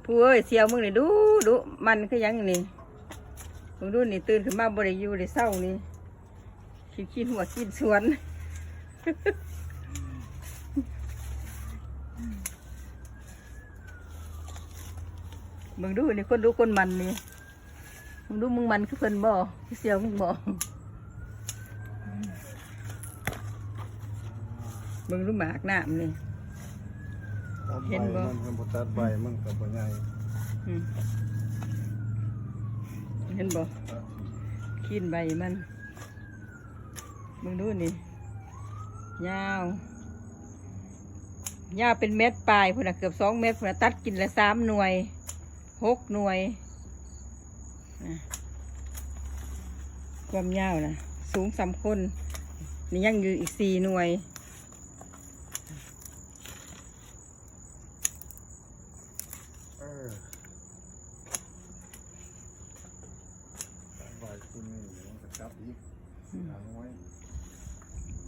ຜູ້ເອີຍ ສ່ຽວມຶງນີ້ດຸດຸ ມັນຄືຫຍັງນີ້ ເບິ່ງດູນີ້ ຕື່ນຂຶ້ນມາບໍ່ໄດ້ຢູ່ໄດ້ເຊົານີ້ ຂີ້ ຂີ້ຫົວກິນສວນ ເບິ່ງດູນີ້ ຄົນດຸຄົນໝັ່ນນີ້. ມຶງດູ ມຶງໝັ່ນຄືເພິ່ນບໍ່? ຄືສ່ຽວມຶງບໍ່? ເບິ່ງດູໝາກນ້ຳນີ້ ຕັດໃບ ເຫັນບໍ່? ມັນ ຄັນບໍ່ຕັດໃບມັນກໍບໍ່ໃຫຍ່ ອືມ ເຫັນບໍ່? ຄີນໃບມັນ ເບິ່ງດູນີ້ ຍາວ ຍາວເປັນແມັດປາຍພຸ້ນນະ ເກືອບສອງແມັດພຸ້ນນະ ຕັດກິນລະສາມໜ່ວຍ ຫົກໜ່ວຍ ອາ ຄວາມຍາວນະ ສູງສ່ຳຄົນ ນີ້ຍັງຢູ່ອີກສີ່ໜ່ວຍ ເອີ ໃບຕົວນີ້ມັນກໍຈັບອີກ ອືມ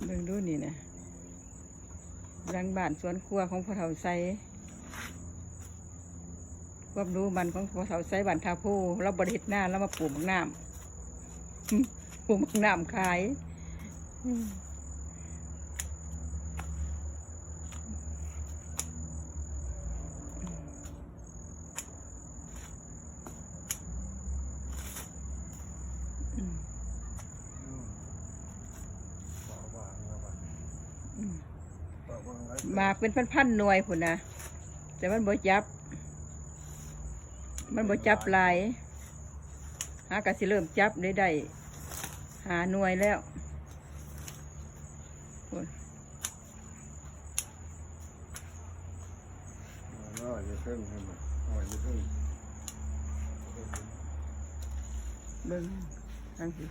ເບິ່ງດູນີ້ນະ ຫຼັງບ້ານສວນຄົວຂອງພໍ່ເຖົ້າໄຊ ຄວາມຮູ້ໝັ່ນຂອງພໍ່ເຖົ້າໄຊບ້ານທ່າໂພ ລາວບໍ່ໄດ້ເຮັດນາ ລາວມາປູກໝາກນ້ຳ ປູກໝາກນ້ຳຂາຍ ອືມ. ອືມ ອືມ ໝາກເປັນພັນໆໜ່ວຍພຸ້ນນະ ແຕ່ມັນບໍ່ຈັບ ມັນບໍ່ຈັບຫຼາຍ ຫາກະຊິເລີ່ມຈັບໄດ້ ໄດ້ຫ້າໜ່ວຍແລ້ວ ພຸ້ນ. ນ້ອຍຢູ່ເທິງ ເຫັນບໍ່? ນ້ອຍຢູ່ເທິງ ເບິ່ງທາງພີ້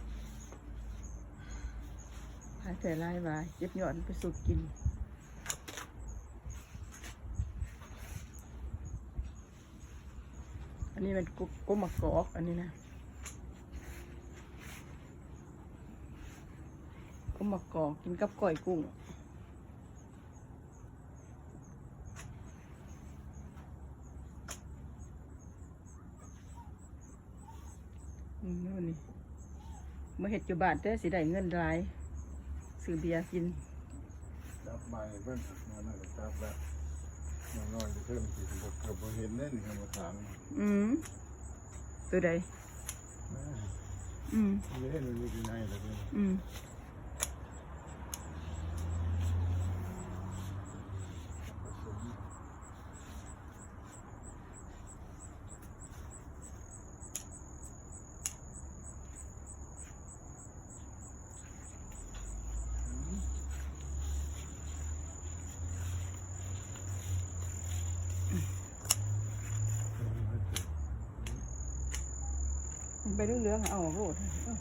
ຫຼາຍແທ້ຫຼາຍວ່າ ເກັບຍອດໄປສຸກກິນ. ອັນນີ້ແມ່ນກົກ ກົກໝາກກອກ ອັນນີ້ນະ ກົກໝາກກອກ ກິນກັບກ້ອຍກຸ້ງ ອືມ ນີ້ ມາເຮັດຢູ່ບ້ານແຕ່ຊິໄດ້ເງິນຫຼາຍ ຊື້ເບຍກິນ ຈັບໃໝ່ເບິ່ງ ນັ້ນກໍຈັບແລ້ວ ນ້ອຍໆຢູ່ເທິງ ຊິບໍ່ ກໍບໍ່ເຫັນເດ້ນີ້ ເຫັນບໍ່? ຖາມ ອືມ ຕົວໃດ? ອືມ ເດ້ ມັນມີຢູ່ໃນລະເດ້ ອືມ. ມັນໄປເຫຼືອງໆ ເອົາອອກໂລດ ເອີ.